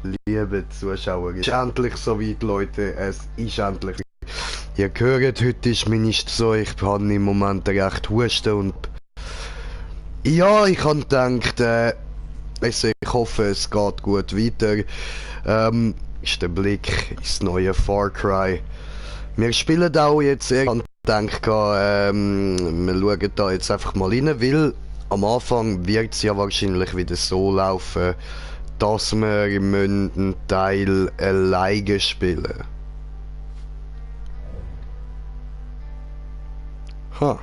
Liebe Zuschauer, es ist endlich soweit, Leute. Es ist endlich. Ihr hört, heute ist mir nicht so. Ich habe im Moment recht Husten und. Ja, ich habe gedacht, also ich hoffe, es geht gut weiter. Ist der Blick ins neue Far Cry. Wir spielen auch jetzt, ich habe gedacht, wir schauen da jetzt einfach mal rein, weil am Anfang wird es ja wahrscheinlich wieder so laufen, dass wir einen Teil alleine spielen. Ha.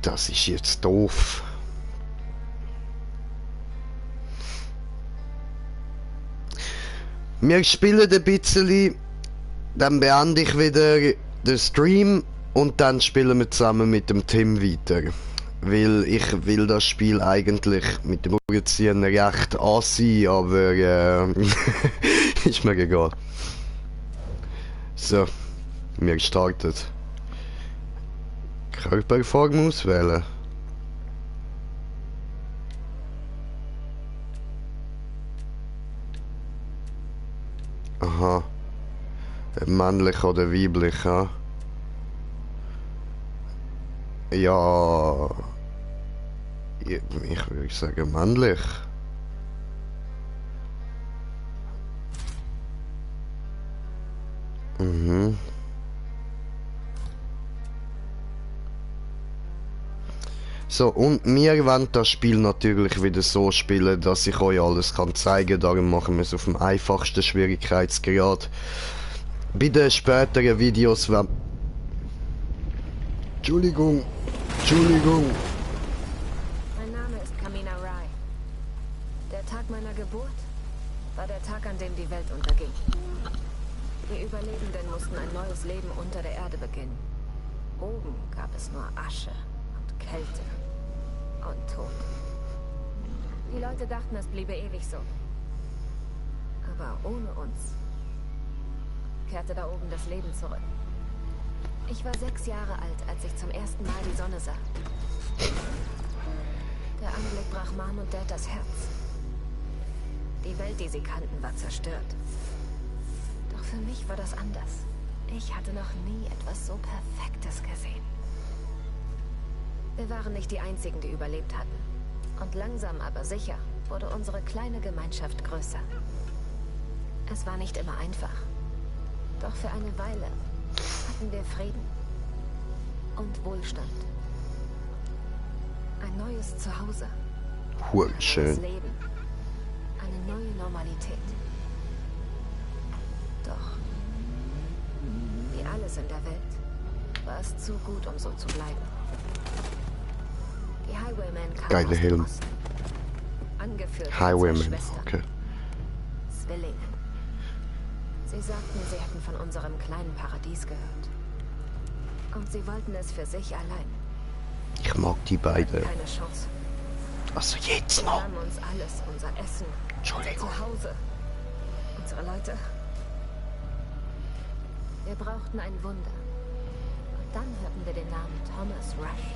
Das ist jetzt doof. Wir spielen ein bisschen, dann beende ich wieder den Stream und dann spielen wir zusammen mit dem Tim weiter. Weil ich will das Spiel eigentlich mit dem Uhrziehen recht ansehen, aber ist mir egal. So, wir starten. Körperform auswählen. Aha. Männlich oder weiblich, ja? Ja. Ich würde sagen männlich. Mhm. So, und wir wollen das Spiel natürlich wieder so spielen, dass ich euch alles kann zeigen. Darum machen wir es auf dem einfachsten Schwierigkeitsgrad. Bei den späteren Videos wenn... Entschuldigung. Entschuldigung. Mein Name ist Kamina Rai. Der Tag meiner Geburt war der Tag, an dem die Welt unterging. Die Überlebenden mussten ein neues Leben unter der Erde beginnen. Oben gab es nur Asche und Kälte und Tod. Die Leute dachten, es bliebe ewig so. Aber ohne uns kehrte da oben das Leben zurück. Ich war 6 Jahre alt, als ich zum ersten Mal die Sonne sah. Der Anblick brach Mom und Dad das Herz. Die Welt, die sie kannten, war zerstört. Doch für mich war das anders. Ich hatte noch nie etwas so Perfektes gesehen. Wir waren nicht die Einzigen, die überlebt hatten. Und langsam aber sicher wurde unsere kleine Gemeinschaft größer. Es war nicht immer einfach. Doch für eine Weile hatten wir Frieden und Wohlstand. Ein neues Zuhause. Schön. Ein neues Leben. Eine neue Normalität. Doch, wie alles in der Welt, war es zu gut, um so zu bleiben. Die Highwaymen kamen Geile aus dem Helm. Osten, angeführt von Highwayman, 2 Schwestern, okay. Zwillingen. Sie sagten, sie hätten von unserem kleinen Paradies gehört. Und sie wollten es für sich allein. Ich mag die beiden. Keine Chance. Also jetzt Sie noch. nahmen uns alles, unser Essen, Entschuldigung. unser Zuhause, unsere Leute. Wir brauchten ein Wunder. Und dann hörten wir den Namen Thomas Rush.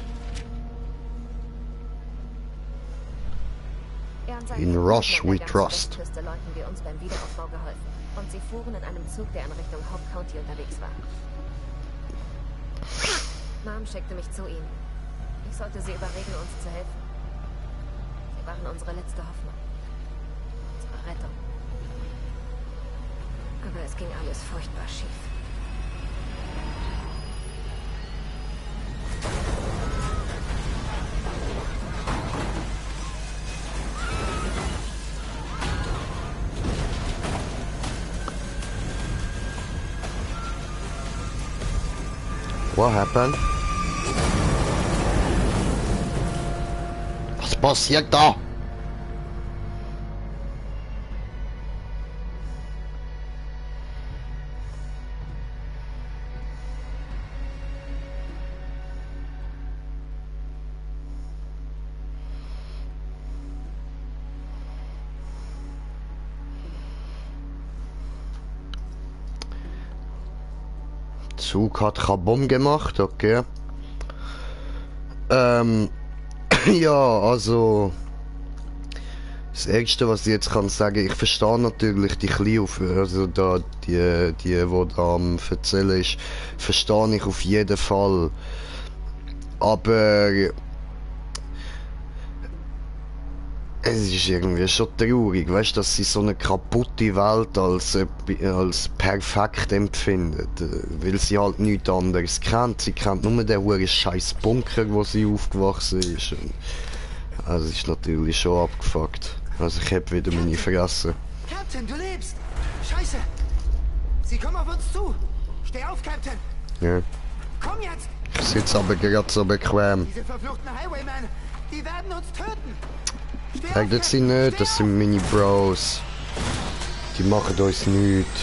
In Rush we trust. Westküste läuten wir uns beim Wiederaufbau geholfen. Und sie fuhren in einem Zug, der in Richtung Hope County unterwegs war. Mom schickte mich zu ihnen. Ich sollte sie überreden, uns zu helfen. Sie waren unsere letzte Hoffnung. Unsere Rettung. Aber es ging alles furchtbar schief. What happened? Was passiert da? Zug hat Kabum gemacht, okay. Ja, also... Das Erste, was ich jetzt kann sagen, ich verstehe natürlich die Kleinaufe, also da, die da am Erzählen ist, verstehe ich auf jeden Fall. Aber... Es ist irgendwie schon traurig, weißt du, dass sie so eine kaputte Welt als perfekt empfindet. Weil sie halt nichts anderes kennt. Sie kennt nur den hohen scheiß Bunker, wo sie aufgewachsen ist. Und also es ist natürlich schon abgefuckt. Also ich hab wieder meine Fresse. Captain, du lebst! Scheiße! Sie kommen auf uns zu! Steh auf, Captain! Ja. Komm jetzt! Ich sitze aber gerade so bequem. Diese verfluchten Highwaymen, die werden uns töten! Steh auf, Sagt sie Captain. nicht, das sind meine Bros. Die machen uns nichts.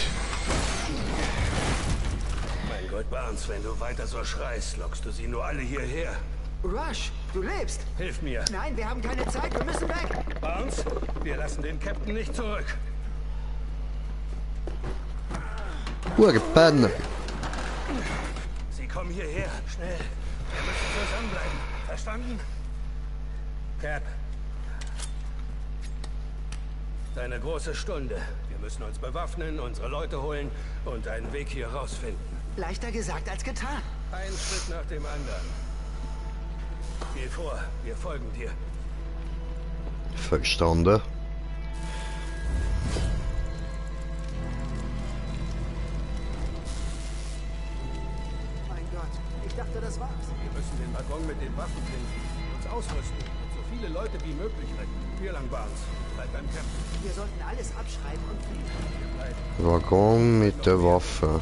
Mein Gott, Barnes, wenn du weiter so schreist, lockst du sie nur alle hierher. Rush, du lebst! Hilf mir. Nein, wir haben keine Zeit, wir müssen weg! Barnes, wir lassen den Captain nicht zurück. Hure Penner. Sie kommen hierher. Schnell. Wir müssen zusammenbleiben. Verstanden? Cap. Deine große Stunde. Wir müssen uns bewaffnen, unsere Leute holen und einen Weg hier rausfinden. Leichter gesagt als getan. Ein Schritt nach dem anderen. Geh vor, wir folgen dir. Verstanden. Mein Gott, ich dachte, das war's. Wir müssen den Waggon mit den Waffen finden, uns ausrüsten und so viele Leute wie möglich retten. Hier lang, Barnes. Bleib beim Captain. Wir sollten alles abschreiben und fliegen. Wir bleiben. Waggon mit der Waffe.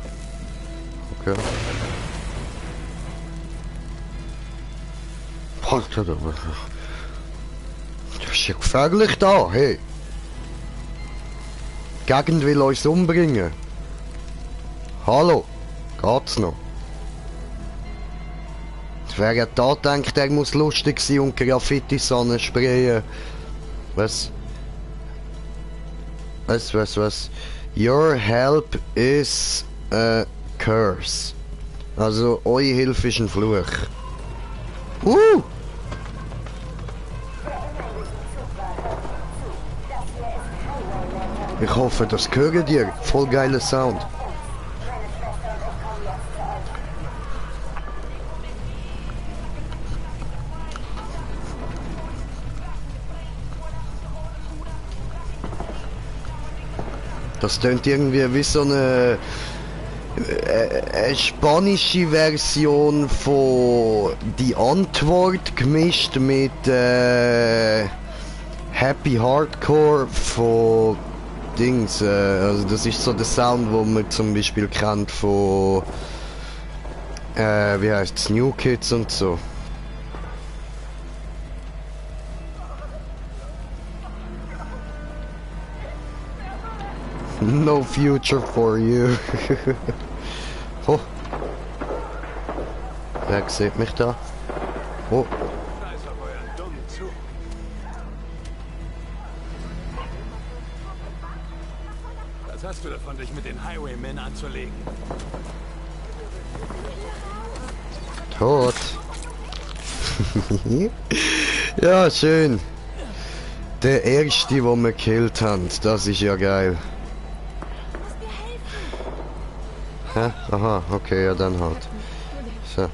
Okay. Alter, das ist ja gefährlich da, hey. Die Gegend will uns umbringen. Hallo, geht's noch? Wer hat da gedacht, der muss lustig sein und Graffitis sprayen? Was? Was? Your help is a curse. Also, eure Hilfe ist ein Fluch. Ich hoffe, das hören dir. Voll geiler Sound. Das tönt irgendwie wie so eine spanische Version von Die Antwort gemischt mit Happy Hardcore von Dings. Also das ist so der Sound, wo man zum Beispiel kennt von wie heißt's, New Kids und so. No future for you. Oh. Wer sieht mich da? Oh. Scheiß auf euren dummen Zug. Was hast du davon, dich mit den Highwaymen anzulegen? Tot. Ja, schön. Der erste, den wir gekillt haben, das ist ja geil. Hä? Aha, okay, ja dann halt. So.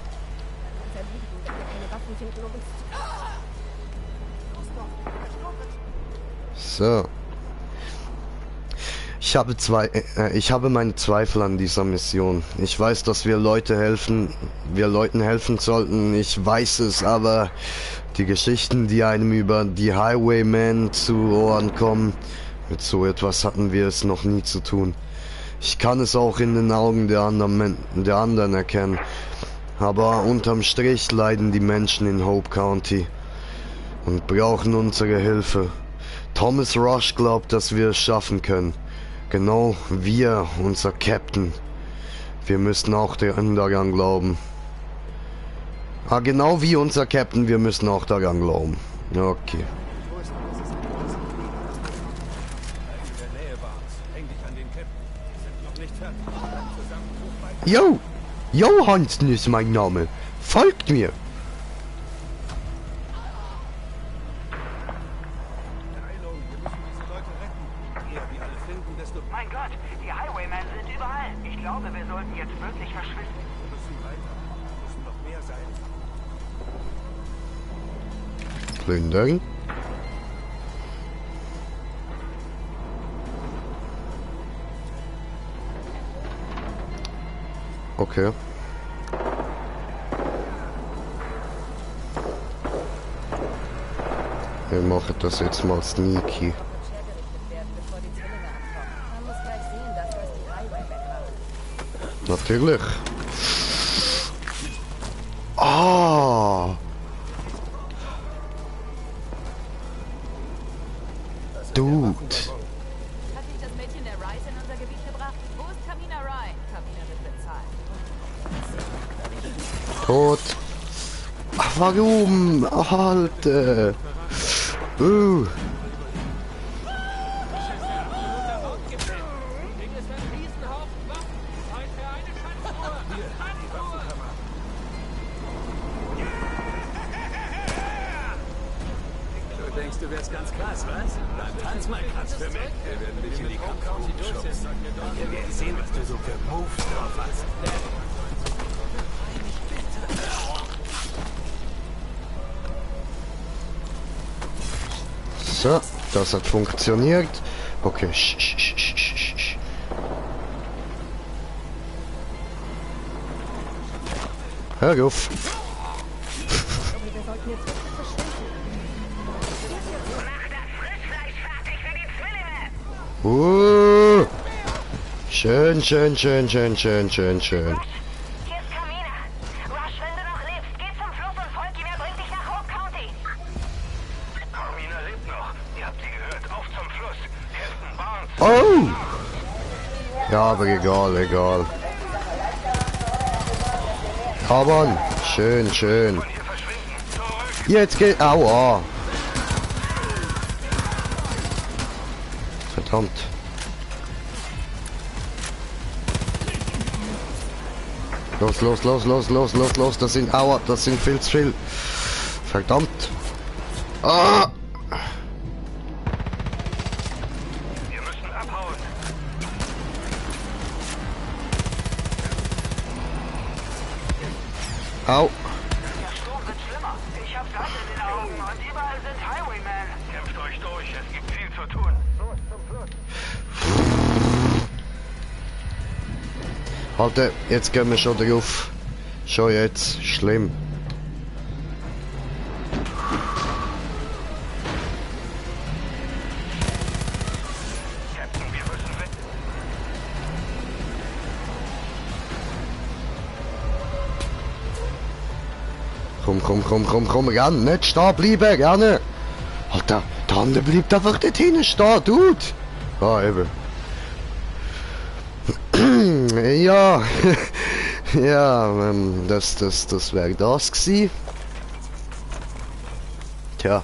So. Ich habe meine Zweifel an dieser Mission. Ich weiß, dass wir Leuten helfen sollten. Ich weiß es, aber die Geschichten, die einem über die Highwaymen zu Ohren kommen, mit so etwas hatten wir es noch nie zu tun. Ich kann es auch in den Augen der anderen erkennen. Aber unterm Strich leiden die Menschen in Hope County und brauchen unsere Hilfe. Thomas Rush glaubt, dass wir es schaffen können. Genau wir, unser Captain. Wir müssen auch daran glauben. Ah, genau wie unser Captain, wir müssen auch daran glauben. Okay. In der Nähe, Barnes. Häng dich an den Captain. Wir sind noch nicht fertig. Bleib zusammen, such weiter. Yo! Johansen ist mein Name. Folgt mir. Heilung, wir müssen diese Leute retten. Je eher wir alle finden, desto... Mein Gott, die Highwaymen sind überall. Ich glaube, wir sollten jetzt wirklich verschwinden. Wir müssen weiter. Es müssen noch mehr sein. Plündern. Okay. Wir machen das jetzt mal sneaky. hergerichtet werden, bevor die Zwillinge ankommen. Man muss gleich sehen, dass das die Highwaymen machen. Natürlich. Ah! Dude. Hat dich das Mädchen der Rice in unser Gebiet gebracht? Wo ist Kamina Rye? Kamina wird bezahlt. Tot. Ach, warum? Alter. Du denkst, du wärst ganz krass, was? Dann tanz mal krass für mich. Wir werden dich in die Kampfzone schubsen. Wir werden sehen, was du so für Moves drauf hast. So, das hat funktioniert. Okay. Sch, sch, sch, sch, sch, sch. Hör auf. Schön, schön, schön, schön, schön, schön, schön. Hier ist Kamina. Rush, wenn du noch lebst, geh zum Fluss und folg ihm, er bringt dich nach Hope County. Carmina lebt noch. Ihr habt sie gehört. Auf zum Fluss. Captain Barnes. Oh! Ja, aber egal, egal. Aber schön, schön. Jetzt geht. Aua! Verdammt. Los, los, los, los, los, los, los. Das sind Aua, das sind viel zu viel. Verdammt. Ah! Wir müssen abhauen. Au. Der Sturm wird schlimmer. Ich hab Sand in den Augen und überall sind Highwaymen. Kämpft euch durch. Es gibt viel zu tun. Los zum Fluss. Alter, jetzt gehen wir schon drauf. Schon jetzt. Schlimm. Captain, wir müssen weg. Komm, komm, komm, komm, komm, ran. Nicht stehen bleiben, gerne. Alter, der andere bleibt einfach dort hinten stehen, Dude. Ah, eben. Ja. Ja, das wäre das gewesen. Tja.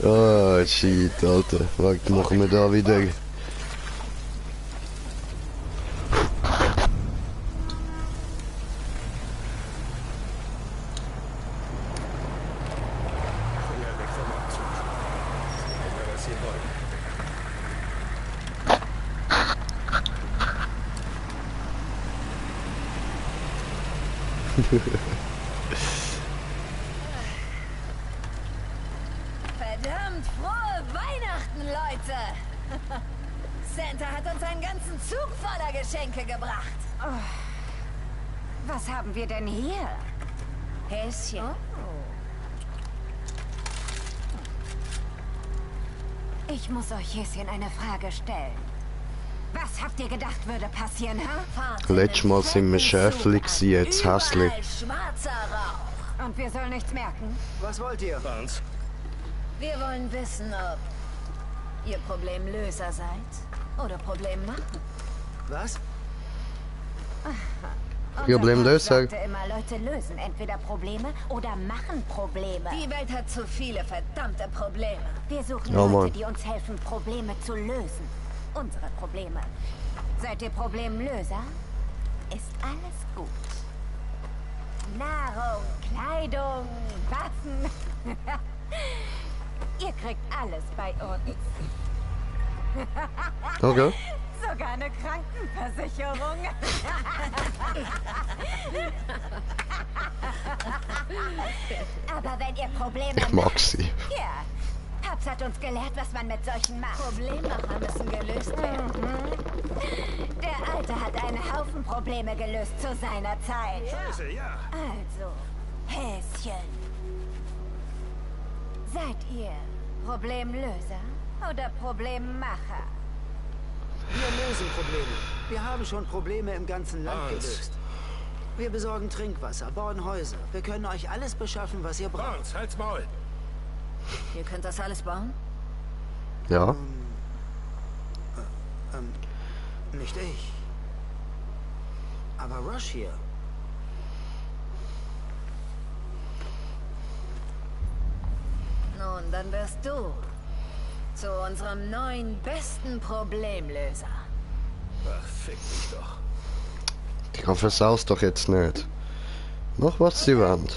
Ah, shit, Alter. Was machen wir da wieder? Finger weg vom Abzug. Wenn wir was hier wollen. Verdammt frohe Weihnachten, Leute! Santa hat uns einen ganzen Zug voller Geschenke gebracht. Was haben wir denn hier? Häschen. Ich muss euch Häschen eine Frage stellen. Was habt ihr gedacht, würde passieren, ha? Letztes Mal sind wir Schäfli gewesen, jetzt Häsli. Überall schwarzer Rauch. Und wir sollen nichts merken? Was wollt ihr? Barnes, Wir wollen wissen, ob ihr Problemlöser seid oder Problemmacher. Was? Problemlöser. Unser Papst sagte immer, Leute lösen entweder Probleme oder machen Probleme. Die Welt hat zu viele verdammte Probleme. Wir suchen Ja, Leute, Mann. die uns helfen, Probleme zu lösen. Unsere Probleme. Seid ihr Problemlöser? Ist alles gut. Nahrung, Kleidung, Waffen. Ihr kriegt alles bei uns. Okay. Sogar eine Krankenversicherung. Aber wenn ihr Probleme Ich mag sie. Ja, Papst hat uns gelehrt, was man mit solchen macht. Problemmacher müssen gelöst werden. Der Alte hat einen Haufen Probleme gelöst zu seiner Zeit. Scheiße, ja. Also, Häschen. Seid ihr Problemlöser oder Problemmacher? Wir lösen Probleme. Wir haben schon Probleme im ganzen Land gelöst. Wir besorgen Trinkwasser, bauen Häuser. Wir können euch alles beschaffen, was ihr braucht. Barnes, halt's Maul. Ihr könnt das alles bauen? Ja. Nicht ich. Aber Rush hier. Nun, dann wirst du zu unserem neuen besten Problemlöser. Ach, fick dich doch. Die versaust doch jetzt nicht. Mach was sie wollen.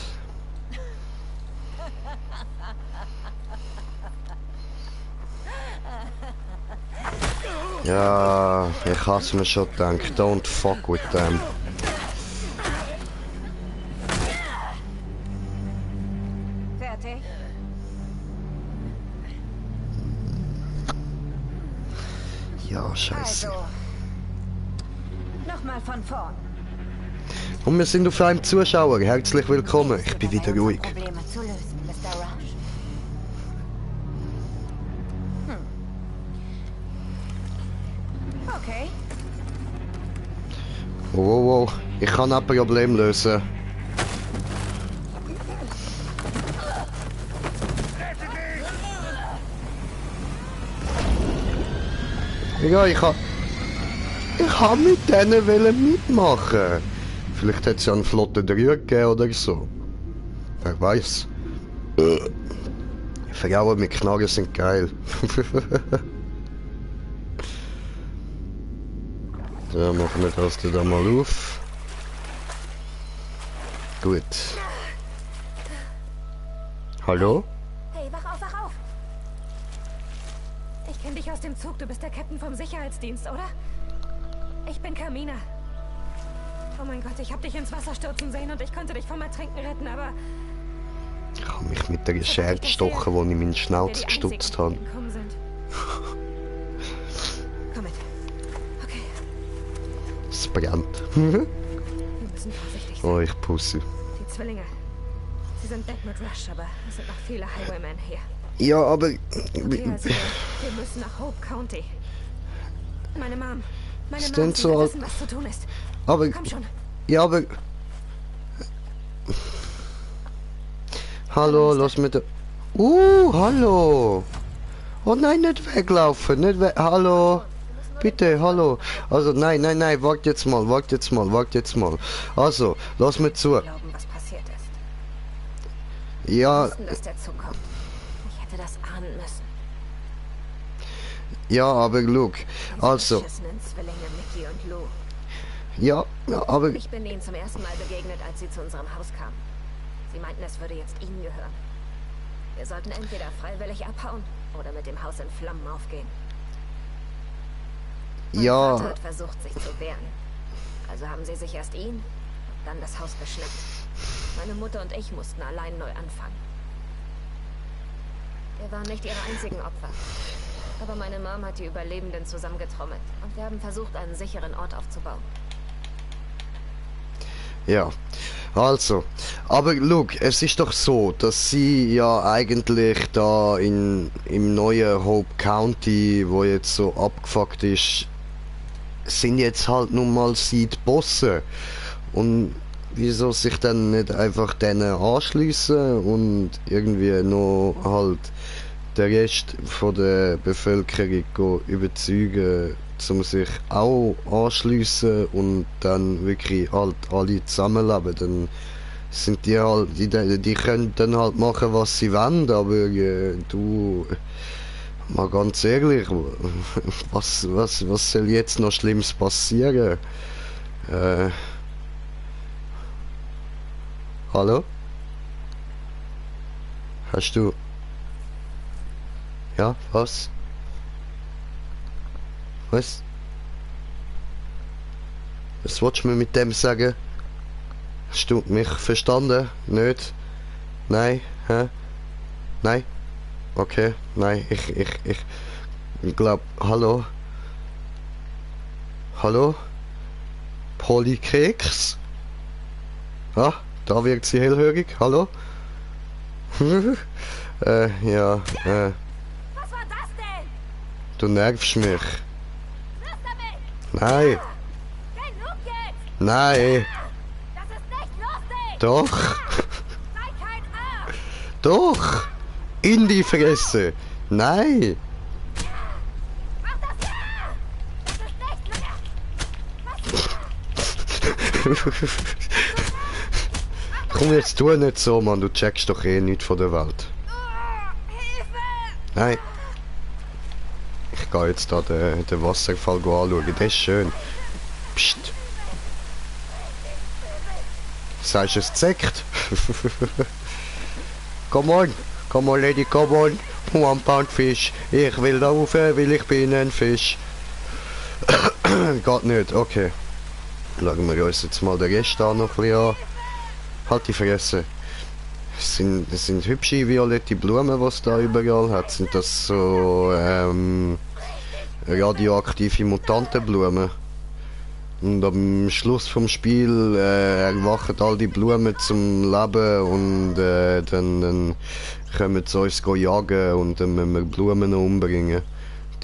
Ja, ich hab's mir schon gedacht. Don't fuck with them. Fertig? Ja, scheiße. Also, nochmal von vorn. Und wir sind auf einem Zuschauer. Herzlich willkommen. Ich bin wieder ruhig. Probleme zu lösen, Mr. Rush. Okay. Wow, wow. Ich kann ein Problem lösen. Ja, ich hab mit denen mitmachen. Vielleicht hat es ja einen flotten Dreier gegeben oder so. Wer weiß. Frauen mit Knarren sind geil. So, machen wir das da mal auf. Gut. Hallo? Hey, wach auf! Ich kenne dich aus dem Zug. Du bist der Captain vom Sicherheitsdienst, oder? Ich bin Carmina. Oh mein Gott, ich habe dich ins Wasser stürzen sehen und ich konnte dich vom Ertrinken retten, aber... Ich habe mich mit der Schere gestochen, wo ich meinen Schnauz gestutzt habe. Komm mit. Okay, Es brennt. wir müssen vorsichtig sein. Oh, ich pusse. Die Zwillinge. Sie sind weg mit Rush, aber es sind noch viele Highwaymen hier. Ja, aber... Okay, also wir müssen nach Hope County. Meine Mom Ist Mom denn so will alt- wissen, was zu tun ist. Aber... Komm schon. Ja, aber... Hallo, los mit der... hallo! Oh nein, nicht weglaufen, nicht weg... Hallo! Bitte, hallo! Also, nein, wart jetzt mal. Also, lass mir zu. Glauben, was passiert ist. Ja, Wussten, dass der Zug kommt. Ich hätte das ahnen müssen. ja, aber look, Diese also... beschissenen Zwillinge Mickey und Lou. Ja, aber... Ich bin ihnen zum ersten Mal begegnet, als sie zu unserem Haus kamen. Sie meinten, es würde jetzt ihnen gehören. Wir sollten entweder freiwillig abhauen oder mit dem Haus in Flammen aufgehen. Mein Ja... Vater hat versucht, sich zu wehren. Also haben sie sich erst ihn, dann das Haus geschnappt. Meine Mutter und ich mussten allein neu anfangen. Wir waren nicht ihre einzigen Opfer. Aber meine Mom hat die Überlebenden zusammengetrommelt und wir haben versucht, einen sicheren Ort aufzubauen. Ja, also, aber look, es ist doch so, dass sie ja eigentlich da im neuen Hope County, wo jetzt so abgefuckt ist, sind jetzt halt nun mal sie die Bosse. Und wieso sich dann nicht einfach denen anschließen und irgendwie noch halt den Rest von der Bevölkerung überzeugen, um sich auch anschließen und dann wirklich halt alle zusammenleben, dann sind die halt, die können dann halt machen, was sie wollen, aber du Mal ganz ehrlich, was soll jetzt noch Schlimmes passieren? Hallo? Hast du... Ja, was? Was? Was willst du mir mit dem sagen? Hast du mich verstanden? Nicht? Nein? Hä? Nein? Okay, nein, ich glaub, hallo? Hallo? Polykeks? Ah, da wirkt sie hellhörig, hallo? Ja, Was war das denn? du nervst mich. Schluss damit! Nein, Genug jetzt! nein, Das ist nicht lustig! doch, Sei kein Arsch! doch, in die Fresse, nein. Mach das! Das ist nicht lustig! Komm, jetzt tu nicht so, Mann, du checkst doch eh nichts von der Welt. Hilfe! Nein. Ich gehe jetzt da den Wasserfall anschauen, der ist schön. Psst. Sagst du, es zeckt? Come on lady, come on. 1 pound fish. Ich will da rauf, weil ich bin ein Fisch. Geht nicht, okay. Schauen wir uns jetzt mal den Rest da noch ein bisschen an. Halt die Fresse. Es sind hübsche violette Blumen, die es da überall hat. Sind das so radioaktive Mutantenblumen? Und am Schluss vom Spiel erwachen all die Blumen zum Leben und dann kommen sie uns jagen und dann müssen wir Blumen umbringen.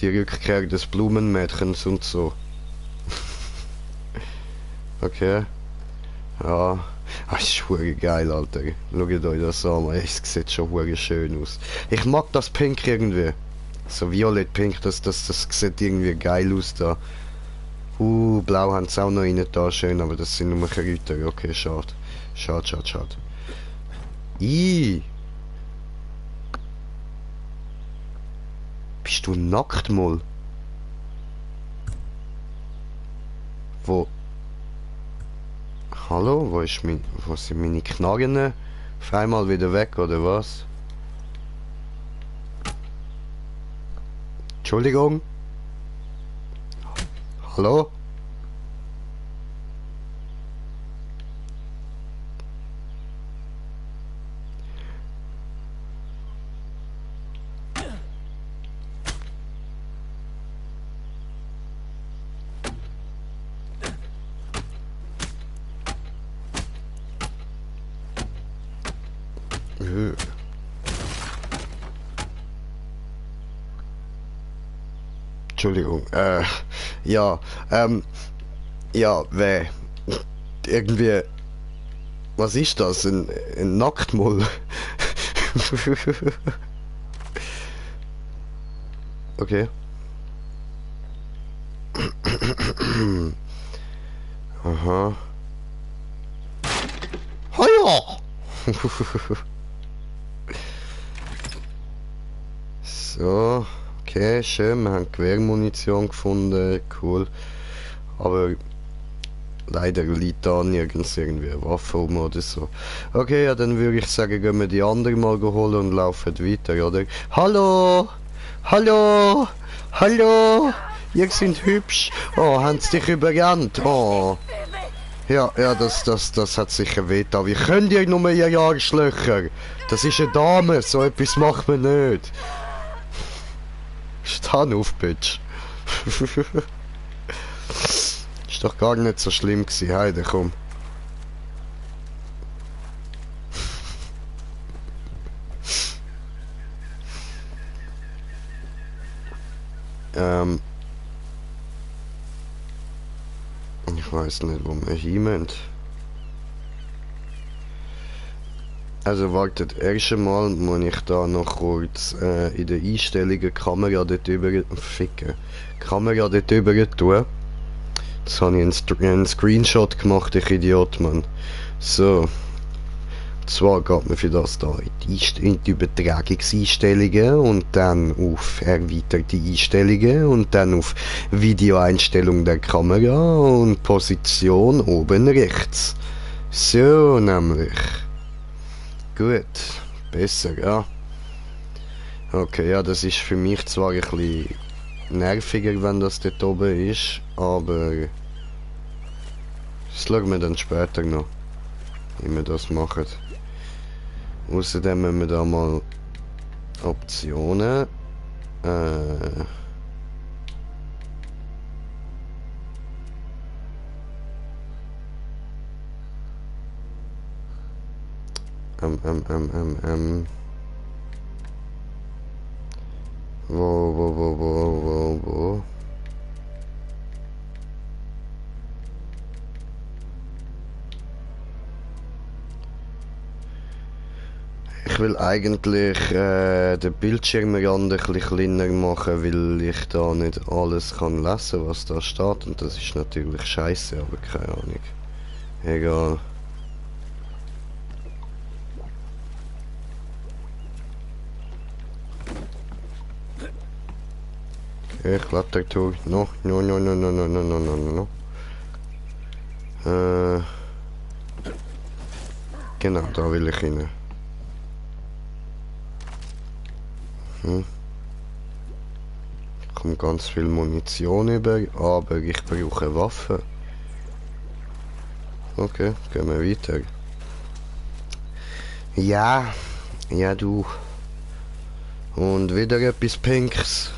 Die Rückkehr des Blumenmädchens und so. Okay. Ja. Das ist hure geil, Alter. Schaut euch das an, es sieht schon hure schön aus. Ich mag das Pink irgendwie. So violett-pink, das sieht irgendwie geil aus da. Blau haben sie auch noch rein da, schön, aber das sind nur Kräuter. Okay, schade. Schade. Bist du nackt, mal? Wo? Hallo, wo sind meine Knarren? Auf einmal wieder weg, oder was? Entschuldigung? Hallo? Entschuldigung, ja, irgendwie, was ist das, ein Nacktmull? Okay. Aha. Heuer! So. Okay, schön, wir haben Gewehrmunition gefunden, cool. Aber leider liegt da nirgends irgendwie eine Waffe rum oder so. Okay, ja, dann würde ich sagen, gehen wir die andere mal holen und laufen weiter, oder? Hallo! Hallo! Hallo! Ihr seid hübsch! Oh, haben sie dich überrannt? Oh! Ja, das hat sicher weh da. Wie könnt ihr nur ihr Arschlöcher? Das ist eine Dame, so etwas macht man nicht. Stand auf, Bitch. Ist doch gar nicht so schlimm gewesen, Heide, komm. Ich weiß nicht, wo wir hin müssen. Also wartet, erst einmal muss ich da noch kurz in den Einstellungen Kamera dort über ficken. Kamera dort über tun. Jetzt habe ich einen Screenshot gemacht, ich Idiot, Mann. So. zwar geht man für das da in die Übertragungseinstellungen und dann auf erweiterte Einstellungen und dann auf Videoeinstellung der Kamera und Position oben rechts. So nämlich. Gut, besser, ja. Okay, ja, das ist für mich zwar ein bisschen nerviger, wenn das dort oben ist, aber das schauen wir dann später noch, wie wir das machen. Außerdem haben wir da mal Optionen. Wo. Ich will eigentlich den Bildschirmrand ein bisschen kleiner machen, weil ich da nicht alles kann lesen, was da steht. Und das ist natürlich scheiße, aber keine Ahnung. Egal. Klettertour. No. Genau, da will ich rein. Ich komme ganz viel Munition über, aber ich brauche Waffen. Okay, gehen wir weiter. Ja, du. Und wieder etwas Pinks.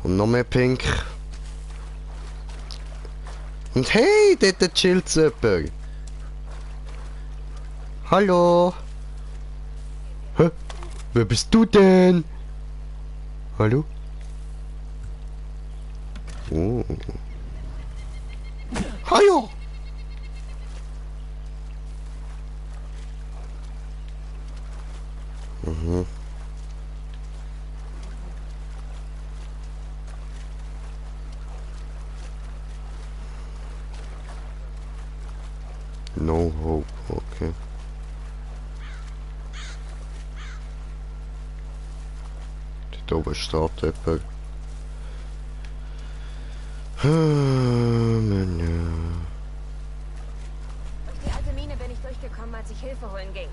Und noch mehr Pink. Und hey, dort chillt jemand. Hallo. Hä? Wer bist du denn? Hallo? Oh. Hallo. Mhm. No hope, okay. Dort oben steht jemand. Durch die alte Mine bin ich durchgekommen, als ich Hilfe holen ging.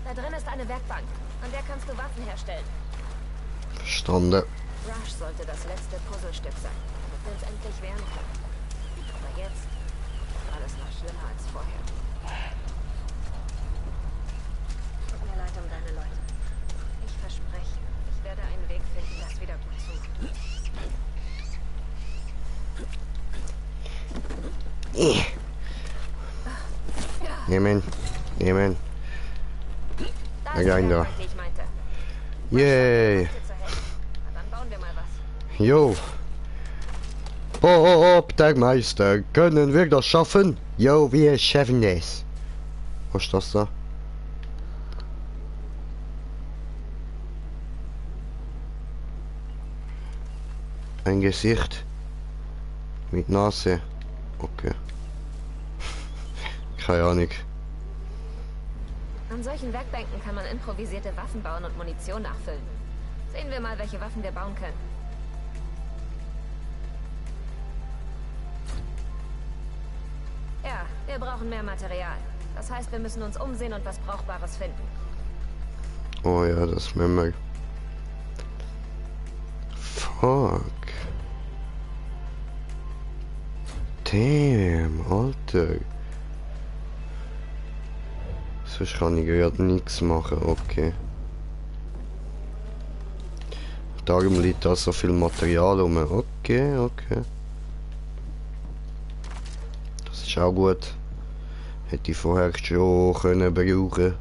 Da drin ist eine Werkbank, an der kannst du Waffen herstellen. Verstanden. Rush sollte das letzte Puzzlestück sein, damit wir uns endlich wehren können. Aber jetzt ist alles noch schlimmer als vorher. Tut mir leid um deine Leute. Ich verspreche, ich werde einen Weg finden, das wieder gut zu machen. Nehmen. Da ist die Werkbank, die ich meinte. Yay. Na, dann bauen wir mal was. Jo. Bob, der Meister, können wir das schaffen? Jo, wir schaffen es. Was ist das da? Ein Gesicht. Mit Nase. Okay. Keine Ahnung. An solchen Werkbänken kann man improvisierte Waffen bauen und Munition nachfüllen. Sehen wir mal, welche Waffen wir bauen können. Ja, wir brauchen mehr Material. Das heißt, wir müssen uns umsehen und was Brauchbares finden. Oh ja, das müssen wir. Fuck. Damn, Alter. Sonst kann ich gerade nichts machen, okay. Darum liegt da so viel Material rum. Okay. Das ist auch gut. Hätte ich vorher schon können brauchen.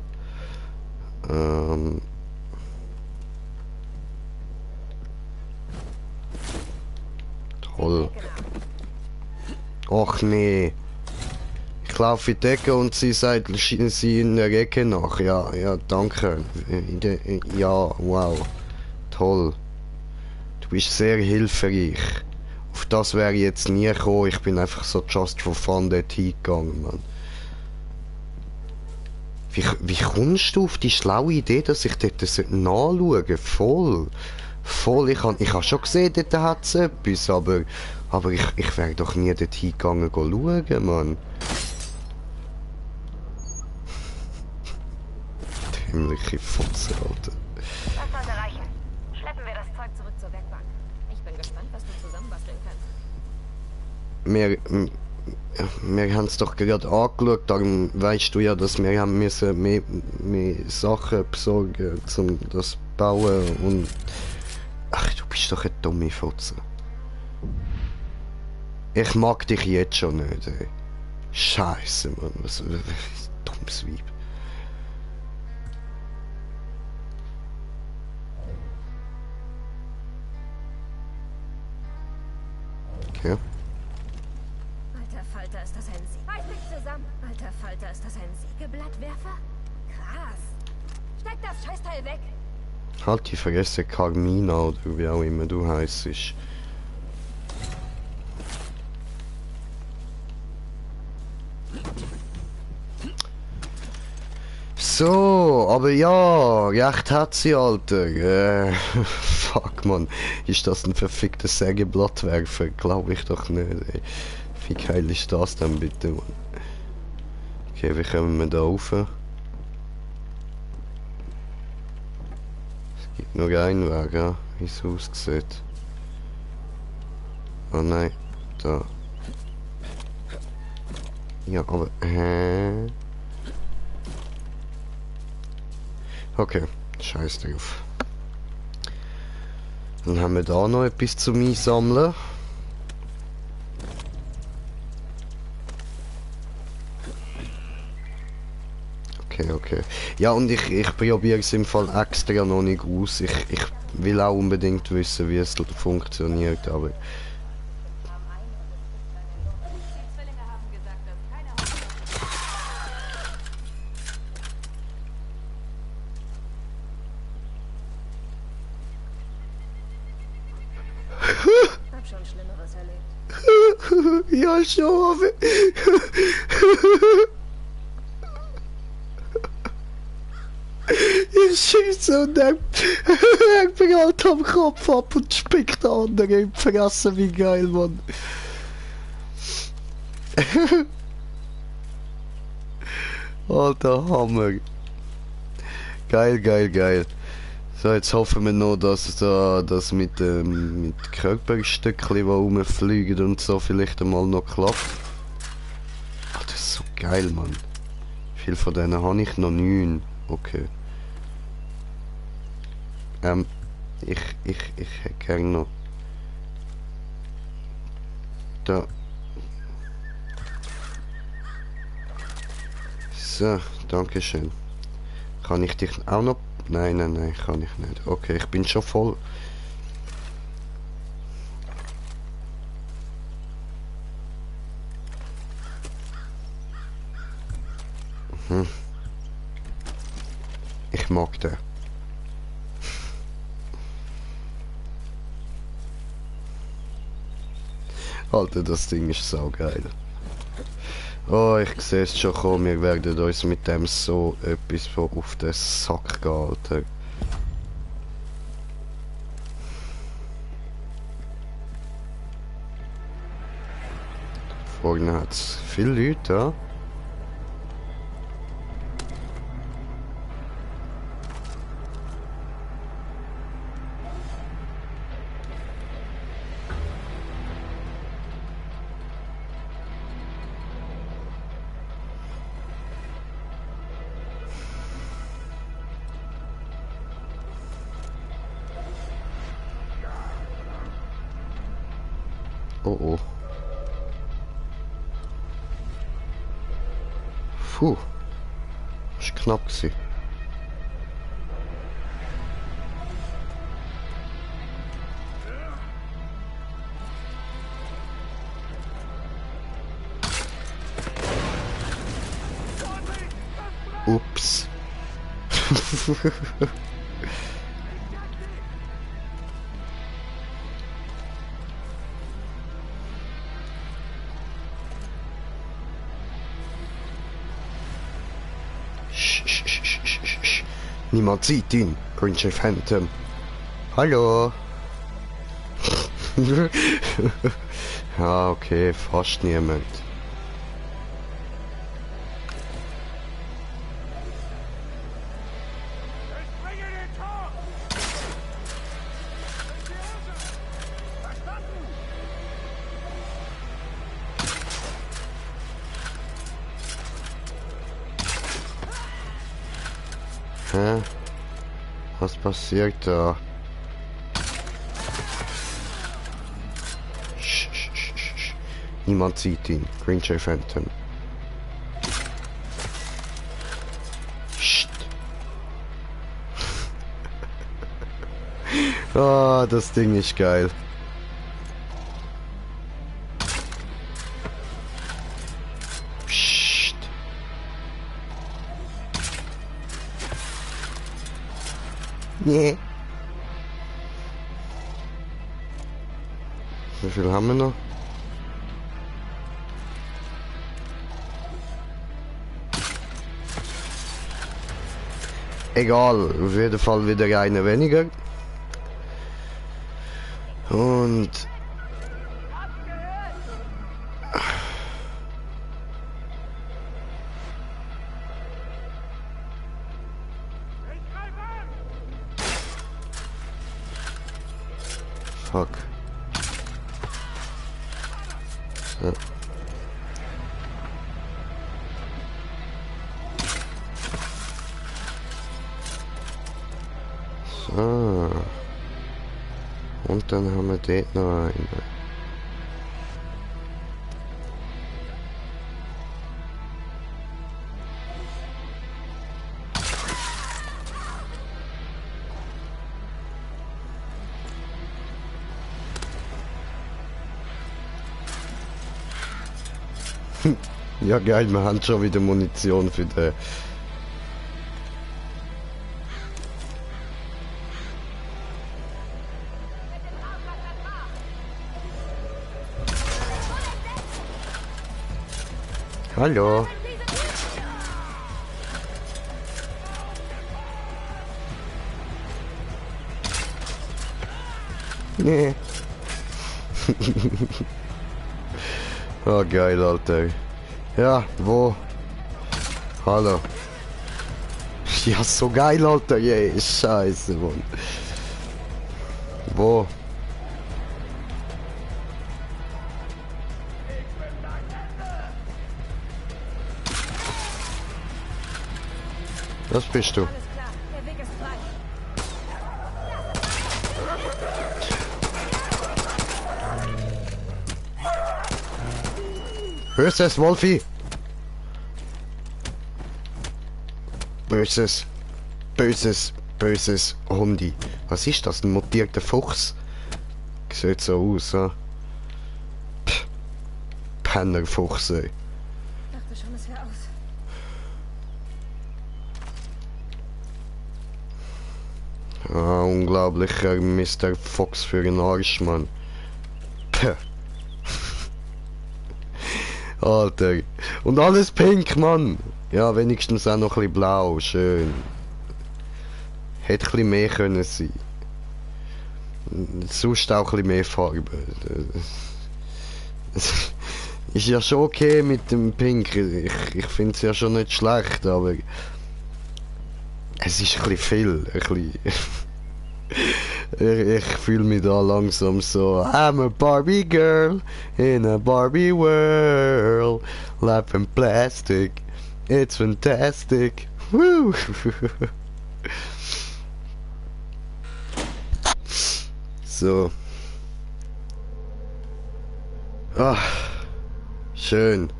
Toll. Ach nee. Ich laufe in die Ecke und sie sagt, sie in der Ecke nach. Ja, danke. Ja, wow. Toll. Du bist sehr hilfreich. Auf das wäre ich jetzt nie gekommen. Ich bin einfach so just for fun dort hingegangen, Mann. Wie kommst du auf die schlaue Idee, dass ich dort nachschauen sollte? Voll. Ich habe schon gesehen, dort hat es etwas, aber ich wäre doch nie dort hingegangen schauen, Mann. Dämliche Fotze, Alter. Das sollte reichen. Schleppen wir das Zeug zurück zur Werkbank. Ich bin gespannt, was du zusammenbasteln kannst. Wir haben es doch gerade angeschaut, darum weißt du ja, dass wir haben müssen mehr Sachen besorgen, um das bauen und... Ach, du bist doch eine dumme Fotze. Ich mag dich jetzt schon nicht, ey. Scheiße, Mann, was ein dummes Weib. Okay. Alter Falter, ist das ein Reiß dich zusammen. Alter Falter, ist das ein Sägeblattwerfer? Krass. Steck das Scheißteil weg. Halt die vergesse Carmina oder wie auch immer du heißt. So, aber ja, recht hat sie, Alter. Fuck, man. Ist das ein verfickter Sägeblattwerfer? Glaube ich doch nicht, ey. Wie geil ist das denn bitte, man? Okay, wie kommen wir da rauf? Es gibt nur einen Weg, ja, wie es aussieht. Oh nein, da. Ja, aber... Okay, scheiß drauf. Dann haben wir da noch etwas zum Einsammeln. Okay. Ja, und ich probiere es im Fall extra noch nicht aus. Ich will auch unbedingt wissen, wie es funktioniert, aber... Hab schon Schlimmeres erlebt. Ja, schon, aber... Ich schieße und er mir halt am Kopf ab und spickt der andere in die Fresse, wie geil, Mann. Alter Hammer. Geil. So, jetzt hoffen wir noch, dass das mit Körperstückchen, die rumfliegen und so vielleicht einmal noch klappt. Ach, das ist so geil, Mann. Viel von denen habe ich noch 9. Okay. Ich hätte gerne noch... Da. So, dankeschön. Kann ich dich auch noch... Nein, kann ich nicht. Okay, ich bin schon voll. Ich mag den. Alter, das Ding ist saugeil. Oh, ich sehe es schon kommen. Wir werden uns mit dem so etwas auf den Sack gehen, Alter. Vorne hat es viele Leute, ja? Oh. Puh. Das war knapp gewesen. Ups. Niemand sieht ihn. Green Chief Phantom. Hallo. Ja, okay, fast niemand. Hä? Was passiert da? Niemand sieht ihn. Green Jay Phantom. Ah, das Ding ist geil. Psst. Nee. Wie viel haben wir noch? Egal, auf jeden Fall wieder eine weniger. Und fuck. So. So. Und dann haben wir dort noch einen. Ja geil, wir haben schon wieder Munition für den. Hallo. Nee. Oh geil, Alter. Ja, wo? Hallo. Ja, so geil, Alter. Yeah, scheiße, Mann. Wo? Was bist du? Alles klar, der Weg ist frei. Böses Wolfi! Böses, böses Hundi. Was ist das? Ein mutierter Fuchs? Sieht so aus, ja? Pennerfuchs, ey. Ich dachte schon, es wäre aus. Ah, unglaublicher Mr. Fox für den Arsch, Mann. Puh. Alter. Und alles pink, Mann. Ja, wenigstens auch noch ein bisschen blau. Schön. Hätte ein bisschen mehr können sein. Sonst auch ein bisschen mehr Farbe. Ist ja schon okay mit dem Pink. Ich finde es ja schon nicht schlecht, aber es ist ein bisschen viel. Ein bisschen. Ich fühle mich da langsam so. I'm a Barbie girl in a Barbie world. Life in plastic. It's fantastic. Woo! So. Ah, schön.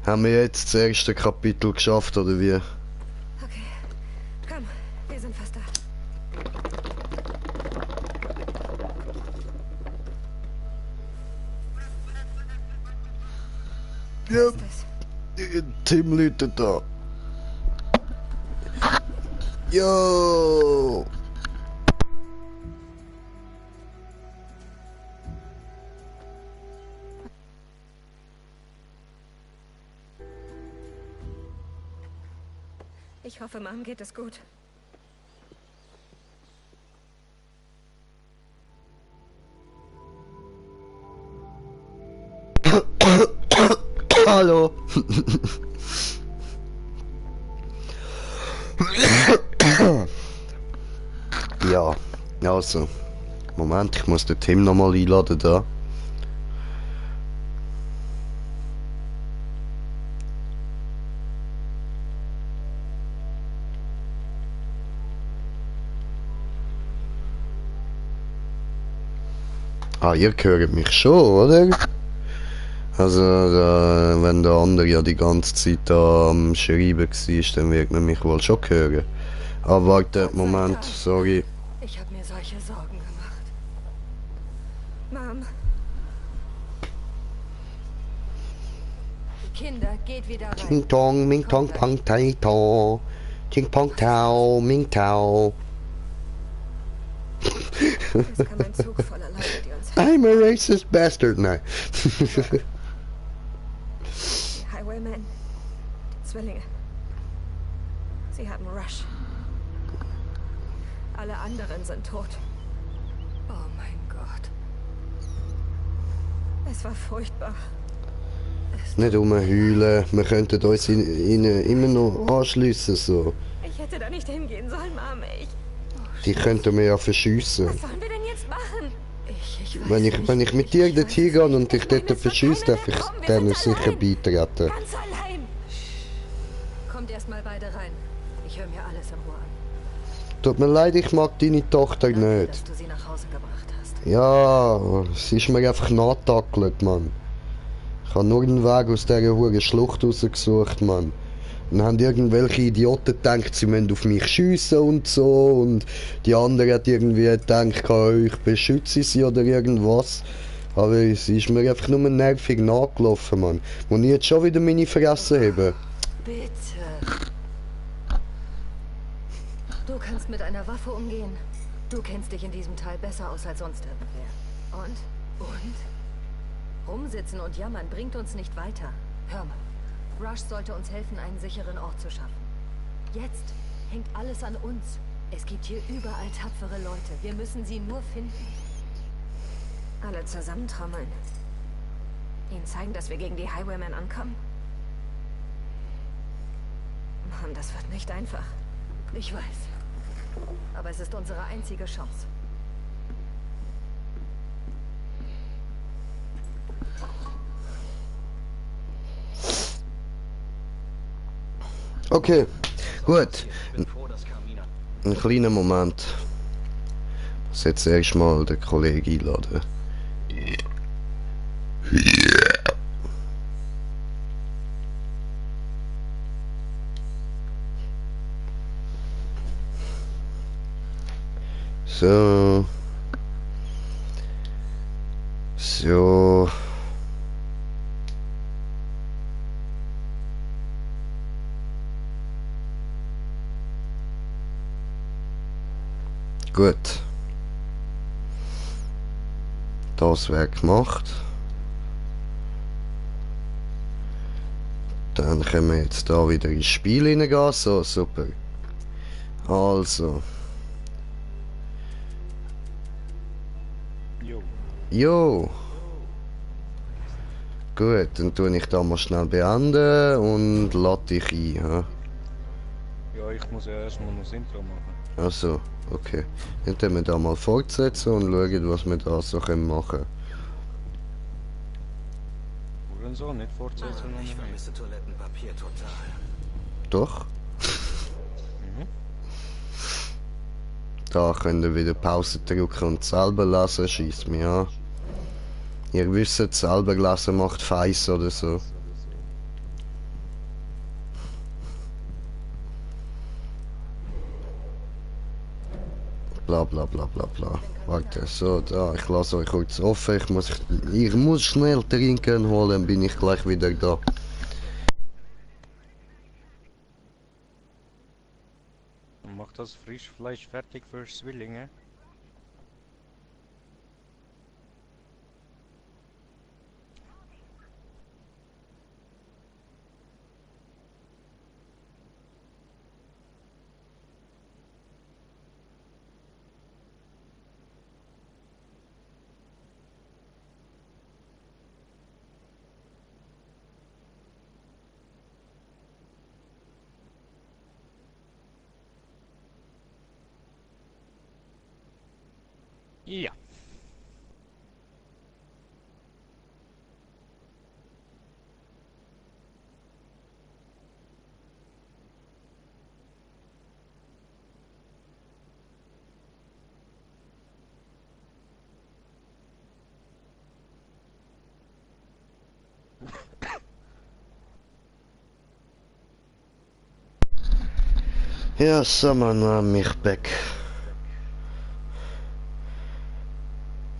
Haben wir jetzt das erste Kapitel geschafft, oder wie? Okay, komm, wir sind fast da. Ja, Was ist das? Tim läutet da. Yo! Ich hoffe, Mom geht es gut. Hallo. Ja, also. Moment, ich muss den Tim nochmal einladen da. Ah, ihr hört mich schon, oder? Also, wenn der andere ja die ganze Zeit da am Schreiben war, dann wird man mich wohl schon hören. Aber warte, Moment, sorry. Ich habe mir solche Sorgen gemacht. Mom. Kinder, geht wieder rein. Ting Tong, Ming Tong, Pang Tai To. Ting Pong Tao, Ming Tao. Es kam ein Zug voller Leute, die uns I'm a racist bastard. Nein. Die Highwaymen, die Zwillinge. Sie haben Rush. Alle anderen sind tot. Oh mein Gott. Es war furchtbar. Nicht rumheulen. Wir könnten uns ihnen immer noch anschliessen. So. Ich hätte da nicht hingehen sollen, Mom. Die könnten wir ja verschiessen. Was sollen wir denn jetzt machen? Ich weiß Wenn ich mit dir dort hingehe und dich dort Es wird verschiesse, keiner darf ich mehr kommen. Wir denen sind sicher allein. beitreten. Ganz allein. Kommt erst mal beide rein. Ich höre mir alles in Ruhe an. Tut mir leid, ich mag deine Tochter Danke, nicht. dass du sie nach Hause gebracht hast. Ja, sie ist mir einfach nachgetackelt, Mann. Ich habe nur einen Weg aus dieser hohen Schlucht rausgesucht, Mann. Dann haben irgendwelche Idioten gedacht, sie müssen auf mich schiessen und so. Und die anderen hat irgendwie gedacht, ich beschütze sie oder irgendwas. Aber sie ist mir einfach nur nervig nachgelaufen, Mann. Muss ich jetzt schon wieder meine Fresse haben? Bitte. Du kannst mit einer Waffe umgehen. Du kennst dich in diesem Teil besser aus als sonst irgendwer. Und? Rumsitzen und jammern bringt uns nicht weiter. Hör mal. Rush sollte uns helfen, einen sicheren Ort zu schaffen. Jetzt hängt alles an uns. Es gibt hier überall tapfere Leute. Wir müssen sie nur finden. Alle zusammentrommeln. Ihnen zeigen, dass wir gegen die Highwaymen ankommen. Mann, das wird nicht einfach. Ich weiß. Aber es ist unsere einzige Chance. Okay, gut. Ein kleiner Moment. Ich muss jetzt erstmal den Kollegen einladen. So. So. Gut. Das wäre gemacht. Dann können wir jetzt da wieder ins Spiel hineingehen. So, super. Also. Jo. Gut, dann tue ich da mal schnell beenden und lade dich ein. Ja? Ja, ich muss ja erstmal noch das Intro machen. Also, okay. Dann tun wir da mal fortsetzen und schauen, was wir da so machen können. Oder so, nicht fortsetzen und Ich nicht. vermisse Toilettenpapier total. Doch. Da könnt ihr wieder Pause drücken und selber lesen, schießt mich an. Ihr wisst, selber lesen macht Feiss oder so. Bla bla bla bla bla. Warte, so, da, ich lasse euch kurz offen. Ich muss schnell trinken holen, dann bin ich gleich wieder da. Mach das Frischfleisch fertig für Zwillinge. Ja. Ja, Samana, mich back.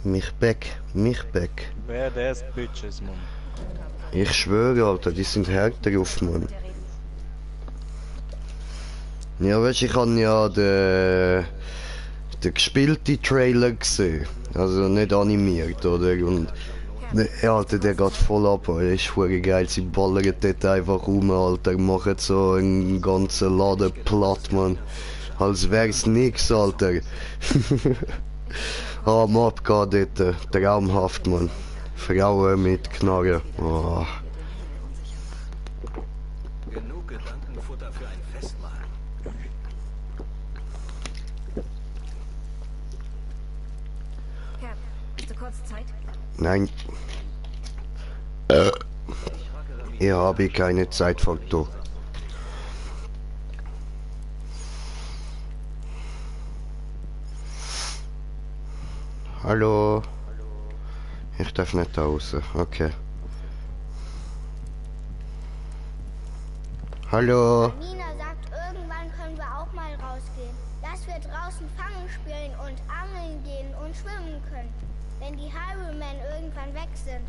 Mich back. Badass Bitches, Mann. Ich schwöre, Alter, die sind härter drauf, Mann. Ja, weißt du, ich habe ja den gespielten Trailer gesehen. Also nicht animiert, oder? Und ja, Alter, der geht voll ab, Alter. Ist voll geil. Sie ballern dort einfach rum, Alter. Machen so einen ganzen Laden platt, Mann. Als wär's nix, Alter. Am Abgehen dort. Traumhaft, Mann. Frauen mit Knarren. Oh. Genug Gedankenfutter für ein Festmahl. Cap, hast du kurz Zeit? Nein. Ich habe keine Zeitfaktor. Hallo. Ich darf nicht raus. Okay. Hallo. Nina sagt, irgendwann können wir auch mal rausgehen. Dass wir draußen fangen spielen und angeln gehen und schwimmen können. Wenn die Highwaymen irgendwann weg sind.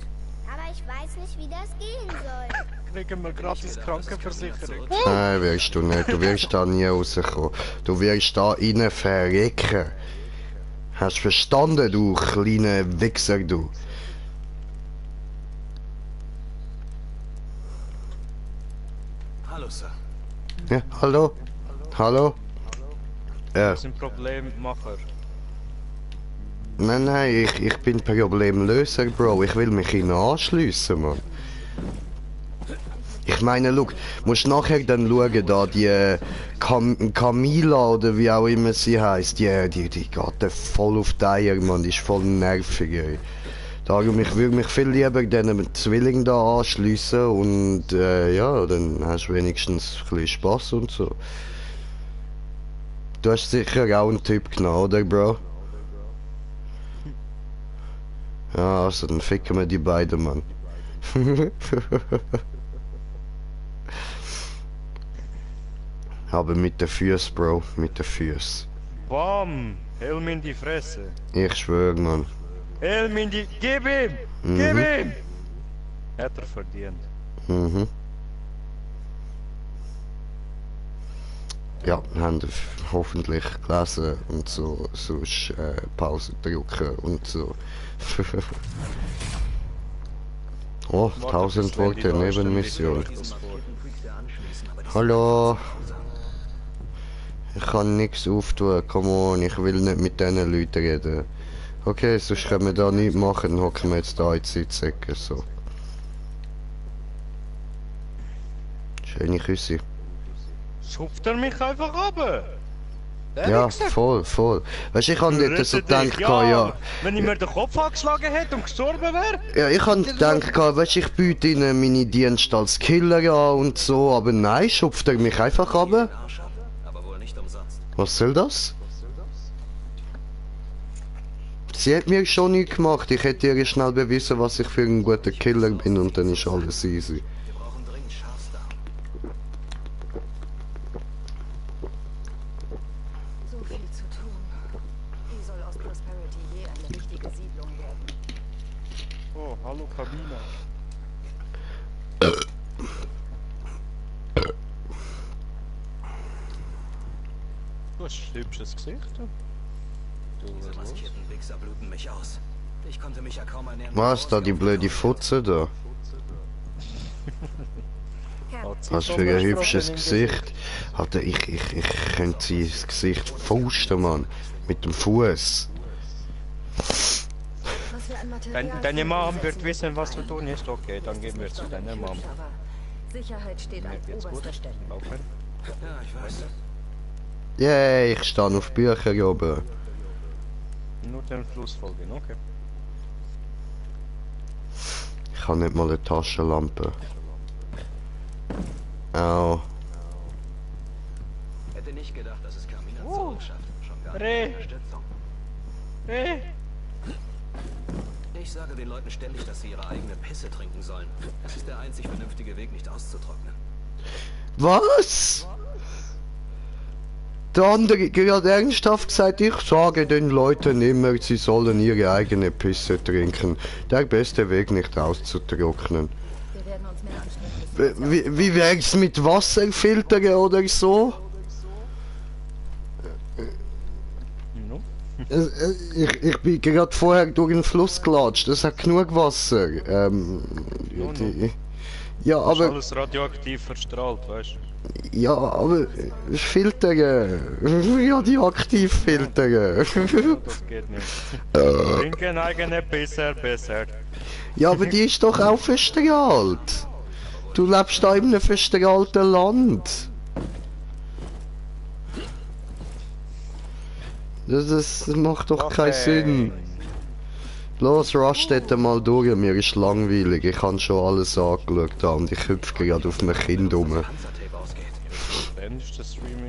Aber ich weiß nicht, wie das gehen soll. Kriegen wir gratis Krankenversicherung. Nein, wirst du nicht. Du wirst da nie rauskommen. Du wirst da rein verrecken. Hast du verstanden, du kleiner Wichser, du? Hallo, Sir. Ja, hallo? Hallo? Ja. Das ist ein Problemmacher. Nein, ich bin Problemlöser, Bro. Ich will mich ihnen anschliessen, Mann. Ich meine, look, musst nachher dann schauen, da die Camila oder wie auch immer sie heisst, die geht da voll auf die Eier, Mann, die ist voll nervig, ey. Darum, ich würde mich viel lieber diesen Zwilling da anschliessen und ja, dann hast du wenigstens ein bisschen Spass und so. Du hast sicher auch einen Typ genommen, oder, Bro? Ja, also dann ficken wir die beiden, Mann. Aber mit den Füßen, Bro, mit den Füßen. Bam! Helm in die Fresse. Ich schwöre, Mann. Helm in die... Gib ihm! Gib ihm! Hat er verdient. Mhm. Ja, haben wir hoffentlich gelesen und so, sonst Pause drücken und so. Oh, 1000 Worte Nebenmission. Hallo. Ich kann nichts auftun, come on, ich will nicht mit diesen Leuten reden. Okay, sonst können wir da nichts machen, dann hocken wir jetzt da in die Sitzecke, so. Schöne Küsse. Schupft er mich einfach runter? Ja, voll. Weißt du, ich habe dort so gedacht, ja. Wenn ich mir den Kopf angeschlagen hätte und gestorben wäre? Ja, ich habe gedacht, weißt du, ich biete ihnen meine Dienste als Killer an und so, aber nein, schupft er mich einfach runter. Aber wohl nicht umsonst. Was soll das? Sie hat mir schon nichts gemacht, ich hätte ihr schnell bewiesen, was ich für ein guter Killer bin und dann ist alles easy. Wir brauchen dringend Schafsdarm. So viel zu tun. Wie soll aus Prosperity je eine richtige Siedlung werden? Oh, hallo Kabina. Du hast ein hübsches Gesicht. Diese maskierten Wichser bluten mich aus. Ich konnte mich ja kaum ernähren. Was, da die blöde Futze da? Was für ein hübsches Gesicht. Alter, ich könnte sie das Gesicht fausten, Mann. Mit dem Fuß. Deine Mom wird wissen, was zu tun ist. Okay, dann gehen wir zu deiner Mom. Sicherheit steht an oberster Stelle. Laufen. Ja, ich weiß. Yay, ich stehe auf Bücher oben. Nur den Fluss folgen, okay. Ich habe nicht mal eine Taschenlampe. Au. Hätte nicht gedacht, dass es Carmina zurückschafft. Schon gar Reh. nicht Unterstützung. Hey! Ich sage den Leuten ständig, dass sie ihre eigene Pisse trinken sollen. Das ist der einzig vernünftige Weg, nicht auszutrocknen. Was? Der andere hat ernsthaft gesagt, ich sage den Leuten immer, sie sollen ihre eigene Pisse trinken. Der beste Weg, nicht auszutrocknen. Wir werden uns mehr anstrengen. Wie wär's mit Wasserfiltern oder so? No? Ich bin gerade vorher durch den Fluss gelatscht, das hat genug Wasser. Ja, Das ist aber... alles radioaktiv verstrahlt, weißt du? Ja, aber Filtern, radioaktiv filtern. Das geht nicht. Trinken eigene Pisser besser. Ja, aber die ist doch auch verstrahlt. Du lebst da in einem verstrahlten Land. Das macht doch keinen Sinn. Los, rush dort mal durch, mir ist langweilig. Ich habe schon alles angeschaut und ich hüpfe gerade auf mein Kind rum. Panzertape ausgeht. Dann ist das Stream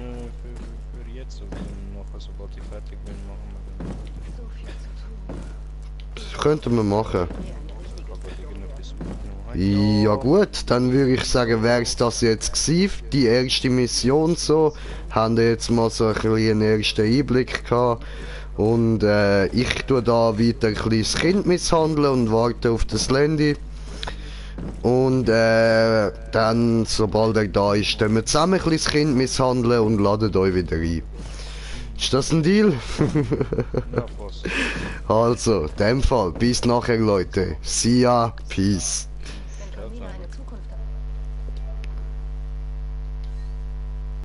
für jetzt und dann nachher, sobald ich fertig bin, machen wir dann. Das könnten wir machen. Aber irgendetwas noch. Ja gut, dann würde ich sagen, wäre es das jetzt gewesen, die erste Mission so. Haben wir jetzt mal so ein bisschen einen ersten Einblick gehabt. Und ich tue da weiter ein kleines Kind misshandeln und warte auf das Landy. Und dann, sobald er da ist, tun wir zusammen ein kleines Kind misshandeln und laden euch wieder ein. Ist das ein Deal? Ja, fast. Also, in dem Fall, bis nachher Leute. See ya, peace. Wenn Carmina eine Zukunft hat.